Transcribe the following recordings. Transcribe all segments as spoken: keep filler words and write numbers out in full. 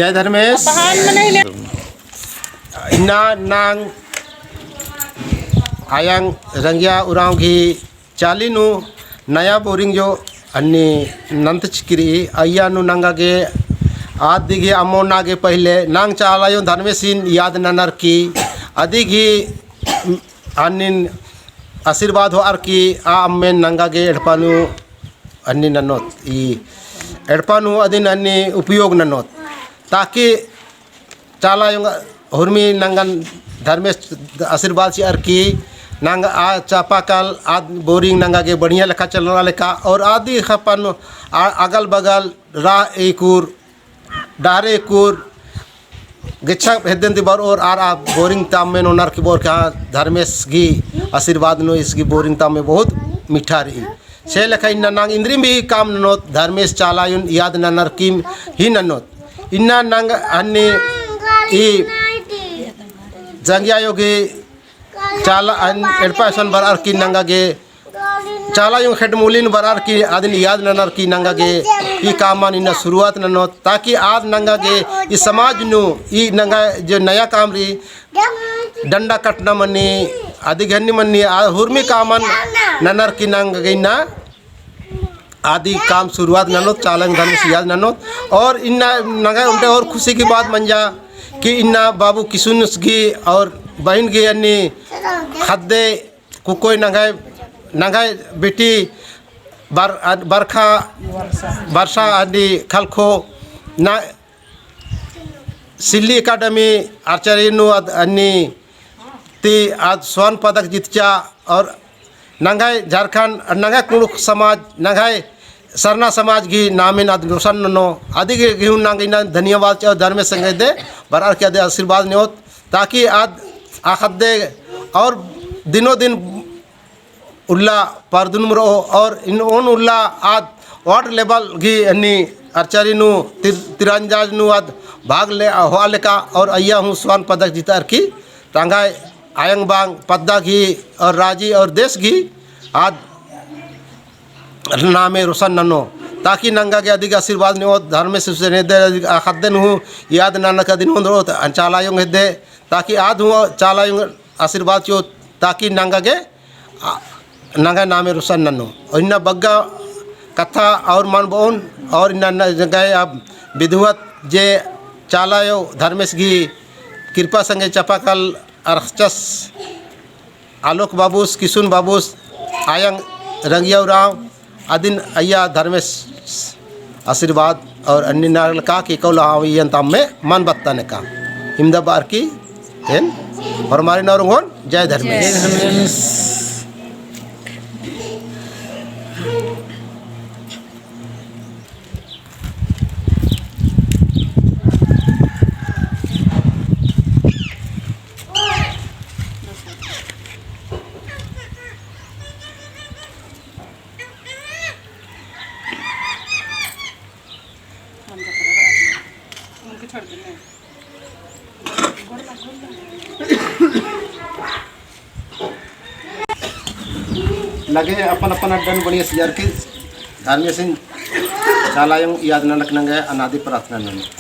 जय धर्मेस। इन्ना नांग आयंग रंगिया उराँव गही चाली नू नया बोरिंग जो अन्नी नंत चिकरी अइय्या नू नंगा गे आद दिगे अम्मोना गे पहिले नांग चाला आयो धर्मेसिन याद ननर की अदिगही अन्निन आशीर्वाद होअर की आ अम्मेन नंगा गे एड़पा नू अन्नी ननोत, ई एड़पा नू अदिन अन्नी उपयोग ननोत, ताकि चाला आयोंग हुरमी नंगन धर्मेस आशीर्वाद चिअर की नंग आ चापाकल आद बोरिंग नंगा गे बढ़िया लेखा चलना लेखा और आदि खपन आ-, अगल बगल राह एकुर डहरे कुर गेच्छा हेद्दन ती बरओर आर आ बोरिंग ता अम्मेन ओनर की बओर का धर्मेस गही आशीर्वाद नू ईस गही बोरिंग ता अम्मे बहुत मीठा रई। से लेखा इन्ना नांग इन्द्रिम भी काम ननोत धर्मेस चाला आयोन याद ननर की ही ननोत। इन्ना नांग अन्नी ई जंगिया आयो गही चाला अन एड़पा सन बरअर की नंगा गे चाला आयोंग खेड्ड मूलिन बरअर की अदिन याद ननर की नंगा गे ई कामन इन्ना शुरुआत ननोत, ताकि आद नंगा गे ई समाज नू ई नंगा जो नया काम रई डंडा कटना मनी अदिगे अन्नी मनी आ हुरमी कामन ननर की नंगा गे इन्ना आदि काम शुरुआत ननोत, चाला आयोंग धर्मेस याद ननोत। और इन्ना नंगा ओन्टे और खुशी की बात मंजा कि इन्ना बाबू किसुन गही और बहिन गही अन्नी ख़द्दे कुकोय नंगाय, नंगाय बेटी बर-, बरखा, बरसा अन्नी खलखो ना सिल्ली academy archery नू अद-, अन्नी ती आद स्वर्ण पदक जीतचा और नंगाय झारखंड, नंगाय कुँड़ुख़ समाज, नंगाय सरना समाज गही नामेन आद रोशन ननो, अदिगे गेहूँ नंग इन्ना धन्यवाद चिओत और धर्मेस संगे दे बरअर की अदे आशीर्वाद नेओत, ताकि आद आ ख़द्दे और दिनों दिन उल्ला परदुन रओ और इन ओन उल्ला आद world level गही अन्नी archery नू तिर-, तीरंदाज नू आद भाग ले होआ लेका और अइय्या हूँ स्वर्ण पदक जीतअर की तंग्है आयंग बांग पद्दा गही और राजी और देश गही आद नामे रोशन ननो, ताकि नंगा गे अदिगे आशीर्वाद नेओत धर्मेस से ने दे आ ख़द्दन हूँ याद ननर का दिन होंद रओत चाला आयोंग हेद्दे, ताकि आद हूँ चाला आयोंग आशीर्वाद चिओत, ताकि नंगा गे आ, नंगा नामे रोशन ननो। और इन्ना बग्गे कत्था और मल बओन, और इन्ना न-, नंगा अब विधिवत जे चाला आयो धर्मेस गही कृपा संगे चापाकल अरखचस आलोक बाबूस, किसुन बाबूस, आयंग रंगिया उराँव, अदिन अइय्या धर्मेस आशीर्वाद और अन्नी नलका की कौला आवियन तम्मे मन बत्ता नेका। इमदा बअर की एन होरमारिन और ओंगोन जय धर्मेस। जय धर्मेस। लगे अपन अपन अड्डन बढ़िया सियार के धर्मेसिन चाला आयोंग याद ननक नंगे अनादि प्रार्थना ननोत।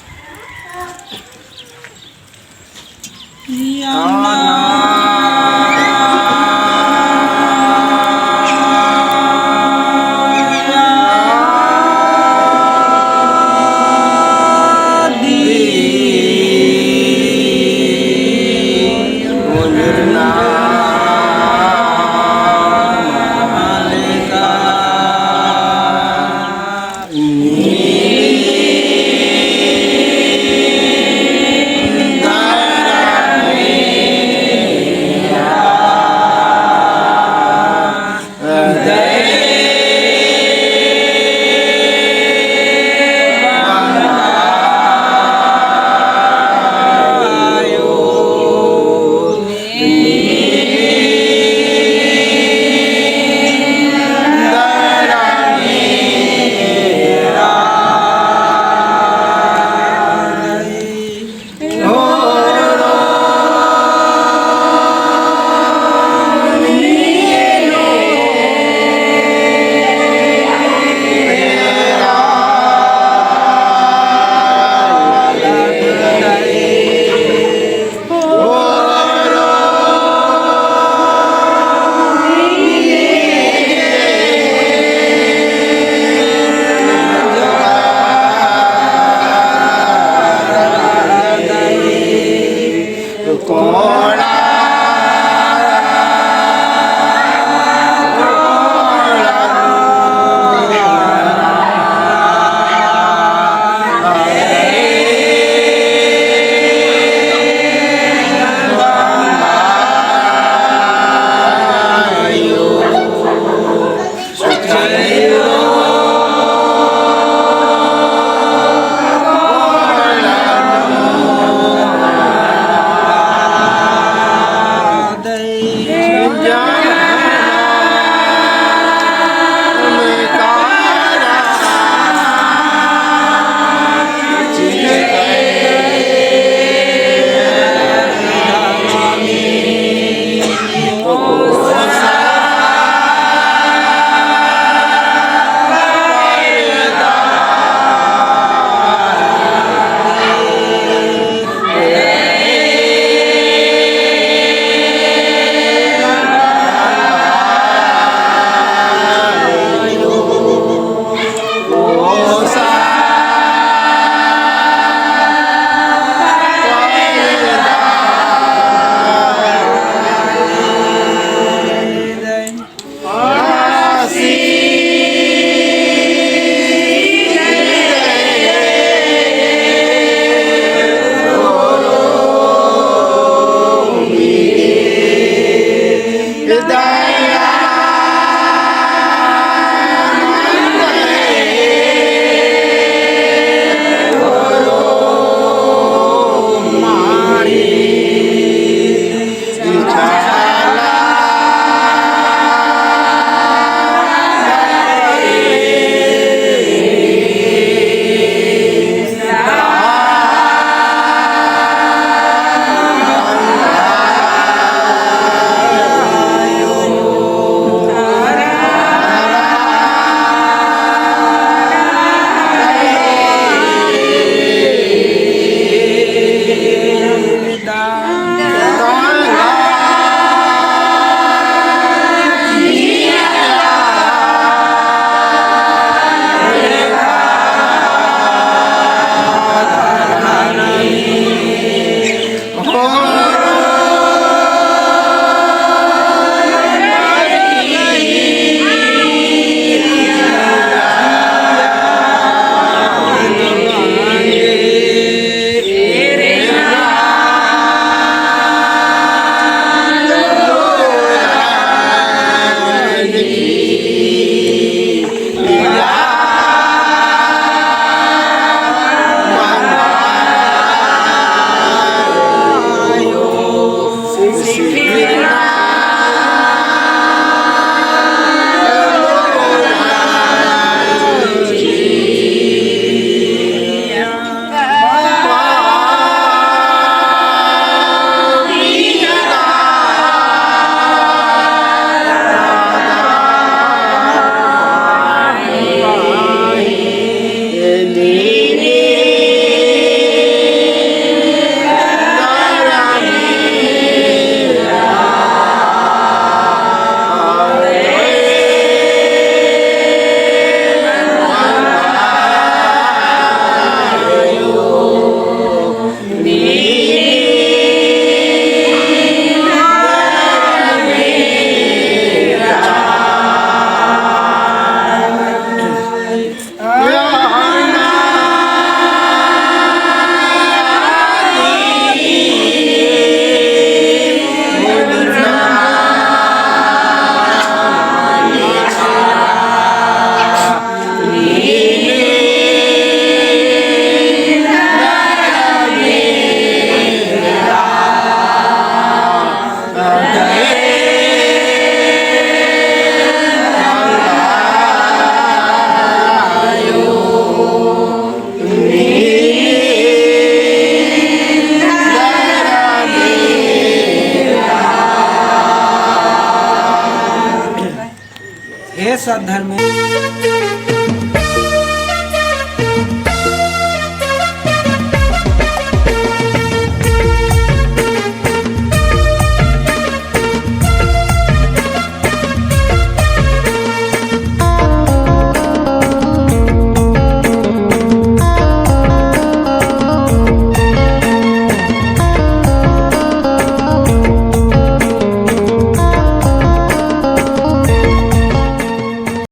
हे सत धर्मेस।